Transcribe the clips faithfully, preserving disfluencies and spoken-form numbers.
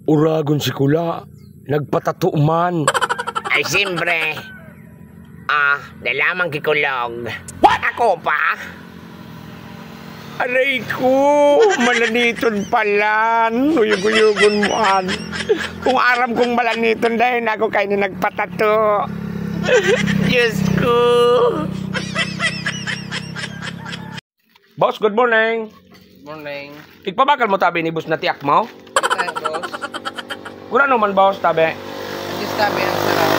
Uragon si Kula, nagpatato man. Ay, siyempre. Ah, dalaman kikulog. What? Ako pa? Aray ko, malaniton palan. Uyog-uyogon mo an. Kung aram kong malaniton, dahil na ako kayo na nagpatato. Diyos ko. Boss, good morning. Morning. Igpabakal mo tabi ni boss na tiyak mo? Kita, boss. Wala naman, boss, tabi. Adjis tabi ang sarap.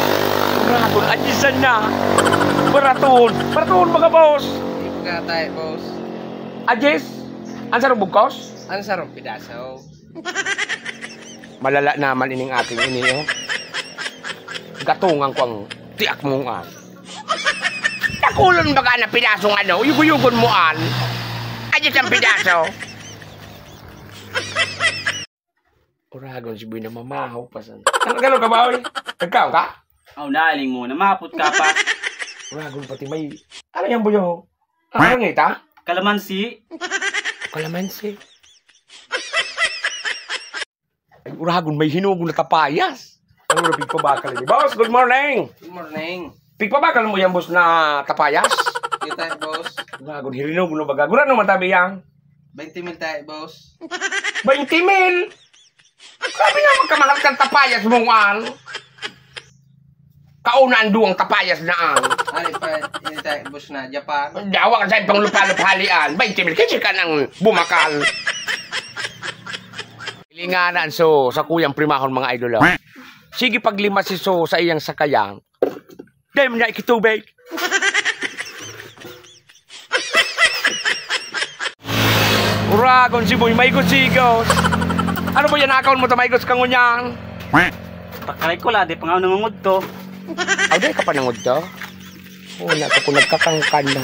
Wala ko, adjisan na. Baraton. Baraton, mga boss. Di ko kaya tayo, boss. Adjis? Ang sarong bugkos? Ang sarong pidaso. Malala naman ining aking ini, oh. Gatungan ko ang tiyak mong an. Dakulon baga na pidasong ano, uyog-uyogon mo an. Adya siyang pidaso. Uragon si Boy na mamahaw pa sana. Ano gano'n ka ba, oy? Nagkaon ka? Aw, naling mo, namapot ka pa. Uragon pati may, ano yan, Boy, oh? Ano nga ita? Kalamansi. Kalamansi. Ay, uragon, may hinugon na tapayas. Ano na pigpabakal ini? Boss, good morning! Good morning. Pigpabakal mo yan, boss, na tapayas? Kita, boss. Uragon, hirinugon na baga. Gura naman tabi yan. Twenty mil tayo, boss. Twenty mil? Grabe na, magkamahal kang tapayas mo, an. Kauna ang duwang tapayas na ang. Ari pa, yun tayo, boss, na Japan. Dawa ka sa pang lupa-lupa halian. Twenty mil, kasi ka nang bumakal. Linganan so, sa kuyang primahon, mga idol, oh. Sige, paglima si so sa iyang sakayan. Dahil mo niya ikitubig. Uragon si Boy, may gusigos. Ano ba yan, akaw mo ta may gus kangunyan? Pakaray ko la, di pa nga ako nangungod to. Aw, di ka pa nangod to? Oo, na ako kung nagkakangkan na.